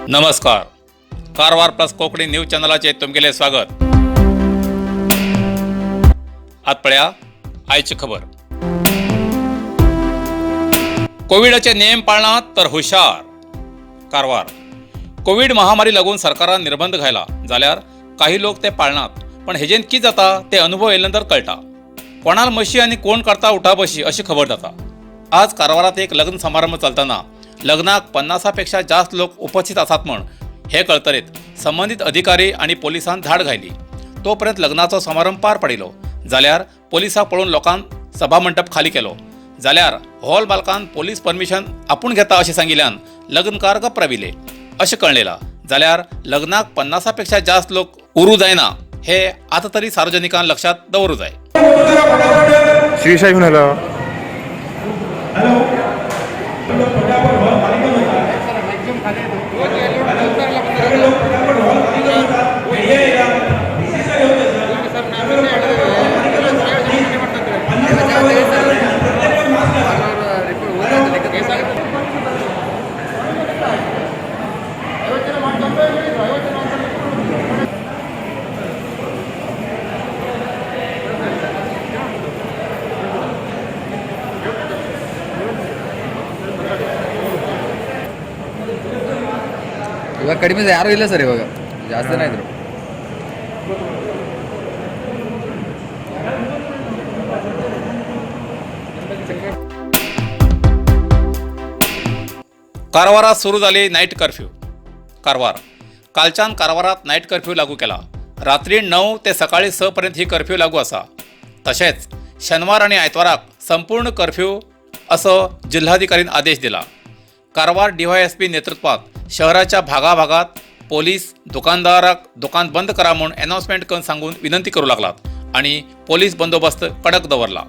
नमस्कार, Karwar plus Konkani news चॅनलाचेर तुमगेलें स्वागत. आत पळया आयची खबर. कोविडाचे नेम पाळनात तर हुशार. कारवार कोविड महामारी लागून सरकारान निर्बंध घायला जाल्यार काही लोक ते पाळनात, पण हेजेन कितें जाता ते अनुभव येयले नंतर कळटा. कोणाल मशी आनी कोण करता उठाबशी अशी खबर जाता. आज कारवारात एक लग्न समारंभ चलतना लग्नाक 50 पेक्षा जास्त लोक उपस्थित आसात म्हण हे कळतरीत संबंदीत अधिकारी आनी पोलिसान धाड घायली. तोपर्यंत लग्नाचो समारंभ पार पडिलो. जाल्यार पोलिसाक पळोवन लोकांन सभामंडप खाली केलो. जाल्यार हॉल मालकान पोलीस परमिशन आपूण घेता अशें सांगिल्ल्यान लग्नकार गप्प राविले अशें कळलेला. जाल्यार लग्नाक 50 पेक्षा जास्त लोक उरूं जायना हे आतां तरी सार्वजनिकान लक्षात दवरूं जाय. श्रीशाई घेऊन आला. ಇವಾಗ ಕಡಿಮೆ ಯಾರೂ ಇಲ್ಲ ಸರ್, ಇವಾಗ ಜಾಸ್ತಿ ಜನ ಇದ್ರು. कारवारात सुरू झाली नाईट कर्फ्यू. कारवार कालच्यान कारवारात नाईट कर्फ्यू लागू केला. रात्री 9 ते सकाळी 6 पर्यंत ही कर्फ्यू लागू आसा. तशेंच शेनवार आनी आयतवाराक संपूर्ण कर्फ्यू असो जिल्हाधिकारीन आदेश दिला. कारवार डीवायएसपी नेतृत्वात शहराच्या भागाभागात पोलीस दुकानदाराक दुकान बंद करा म्हूण अनाउन्समेंट करून सांगून विनंती करूं लागलात आनी पोलीस बंदोबस्त कडक दवरला.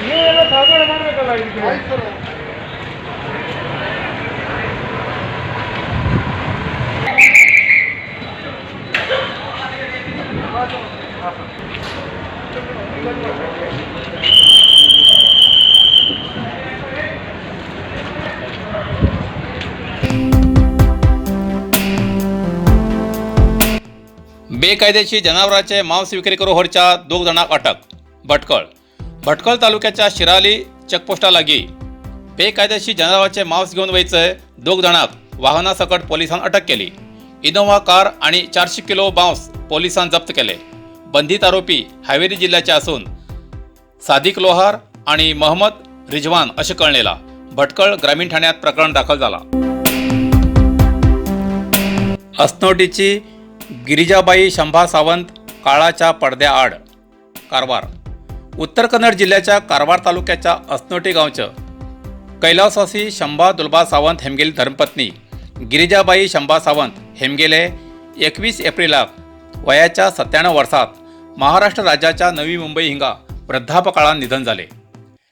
ನೀವೆಲ್ಲ ಸಹಕಾರ ಮಾಡಬೇಕಲ್ಲ ಇದಕ್ಕೆ. बेकायदेशीर जनावरांचे मांस विक्री करून व्हरच्या दोग जाणांक अटक. भटकळ भटकळ तालुक्याच्या शिराली चेकपोस्टा लागीं बेकायदेशीर जनावरांचे मांस घेवन वयचे दोग जाणांक वाहना सकट पोलिसान अटक केली. इनोव्हा कार आणि 400 किलो मांस पोलिसान जप्त केले. बंधित आरोपी हावेरी जिल्ह्याचे असून सादिक लोहार आणि मोहम्मद रिजवान असे कळलेला. भटकळ ग्रामीण ठाण्यात प्रकरण दाखल झाला. असनोटीची गिरिजाबाई शंभा सावंत काळाच्या पडद्याआड. कारवार उत्तर कन्नड जिल्ह्याच्या कारवार तालुक्याच्या असनोटी गावचं कैलासवासी शंभा दुलबा सावंत हेमगेली धर्मपत्नी गिरिजाबाई शंभा सावंत हेमगेले 21 एप्रिलाक वयाच्या 97 वर्सात महाराष्ट्र राज्याच्या नवी मुंबई हिंगा वृद्धापकाळान निधन जाले.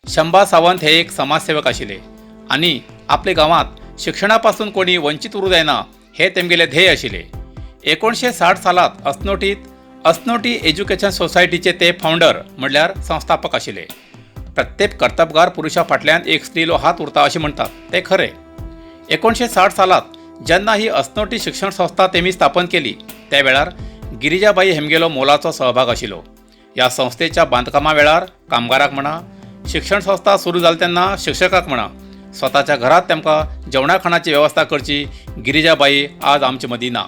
शंभा सावंत हे एक समाजसेवक आशिल्ले आनी आपल्या गांवांत शिक्षणापासून कोणी वंचित उरूं जायना हे तेमगेले ध्येय आशिल्ले. 1960 सालात असनोटीत असनोटी एज्युकेशन सोसायटीचे ते फावंडर म्हणल्यार संस्थापक आशिल्ले. प्रत्येक कर्तबगार पुरुशा फाटल्यान एक स्त्रीलो हात उरता अशें म्हणटात ते खरें. 1960 सालात जेन्ना ही असनोटी शिक्षण संस्था तेमी स्थापन केली त्या वेळार गिरिजाबाई हेमगेलो मोलाचो सहभाग आशिल्लो. ह्या संस्थेच्या बांदकामा वेळार कामगाराक म्हणा, शिक्षण संस्था सुरू जाली तेन्ना शिक्षकाक म्हणा, स्वताच्या घरात तेमकां जेवणा खाणाची वेवस्था करची गिरिजाबाई आज आमचे मदीं ना.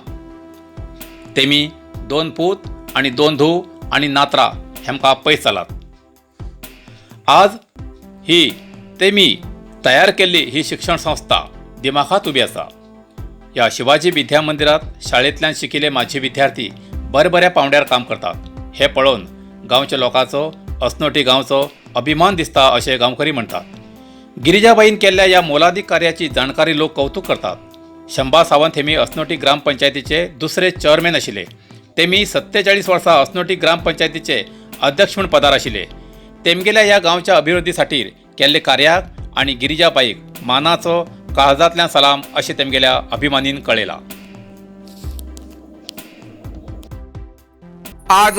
तेमी दोन पूत आनी दोन धूव आनी नातरां हेमकां पयस जालात. आज ही तेमी तयार केल्ली ही शिक्षण संस्था दिमाखात उबी आसा. ह्या शिवाजी विद्या मंदिरात शाळेंतल्यान शिकिल्ले माजी विद्यार्थी बऱ्या बऱ्या पांवड्यार काम करतात हें पळोवन गांवच्या लोकांचो, असनोटी गांवचो अभिमान दिसता अशें गांवकरी म्हणटात. गिरिजाबाईन केल्ल्या ह्या मोलादीक कार्याची जाणकारी लोक कौतुक करतात. शंभा सावंत हेमी असनोटी ग्रामपंचायतीचे दुसरे चेअरमॅन आशिल्ले. तेमी 47 वर्सां असनोटी ग्रामपंचायतीचे अध्यक्ष म्हूण पदार आशिल्ले. तेमगेल्या ह्या गांवच्या अभिवृद्धी खातीर केल्ले कार्याक आनी गिरिजाबाईक मानाचो काळजांतल्यान सलाम अशें तेमगेल्या अभिमानीन कळयलां. आज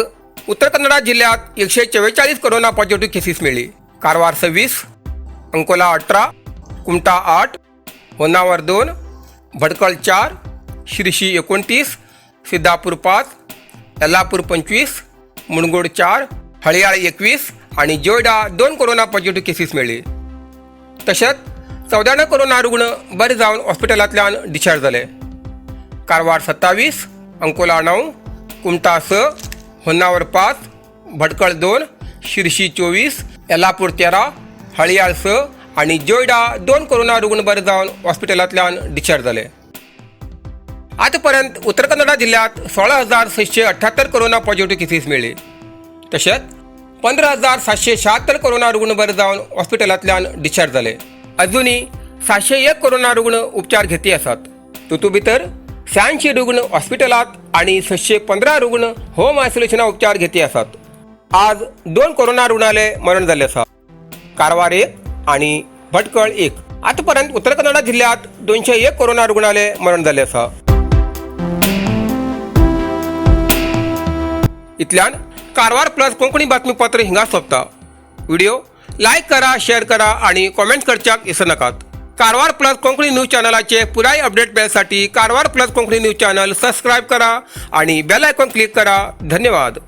उत्तर कन्नडा जिल्ह्यात 144 कोरोना पॉझिटिव्ह केसेस मिळली. कारवार 26, अंकोला 18, कुमटा 8, होन्नावर 2, भटकळ 4, शिरशी 29, सिद्धापूर 5, यल्लापूर 25, मुणगोड 4, हळियाळ 21 आणि जोयडा 2 कोरोना पॉझिटिव्ह केसेस मेळ्ळी. तशेंच 94 कोरोना रुग्ण बरे जावन हॉस्पिटलांतल्यान डिस्चार्ज जाले. कारवार 27, अंकोला 9, कुमटा 6, होन्नावर 5, भटकळ 2, शिरशी 24, येल्लापूर 13, हळियाळ 6 आणि जोयडा 2 कोरोना रुग्ण बरे जावन हॉस्पिटलांतल्यान डिस्चार्ज जाले. आतापर्यंत उत्तर कन्नडा जिल्ह्यात 16,678 कोरोना पॉझिटिव्ह केसेस मेळ्ळी. तशेंच 15,776 कोरोना रुग्ण बरे जावन हॉस्पिटलांतल्यान डिस्चार्ज जाले. अजुनूय 701 कोरोना रुग्ण उपचार घेती आसात. तातूंत भितर 86 रुग्ण हॉस्पिटलांत आनी 615 रुग्ण होम आयसोलेशना उपचार घेती आसात. आज 2 कोरोना रुग्णाले मरण जाल्लें आसा. कारवार 1 आनी भटकळ 1. आतापर्यंत उत्तर कन्नडा जिल्ह्यात 201 कोरोना रुग्णाले मरण जाल्लें आसा. इतल्यान कारवार प्लस कोंकणी बातमीपत्र हिंगा सोंपता. व्हिडिओ लायक करा, शेअर करा आणि कॉमेंट करच्याक विसरू नाकात. कारवार प्लस कोंकणी न्यूज चॅनलाचे पुराय update मेळसाठी Karwar plus Konkani news channel subscribe करा आणि बेल आयकॉन क्लिक करा. धन्यवाद.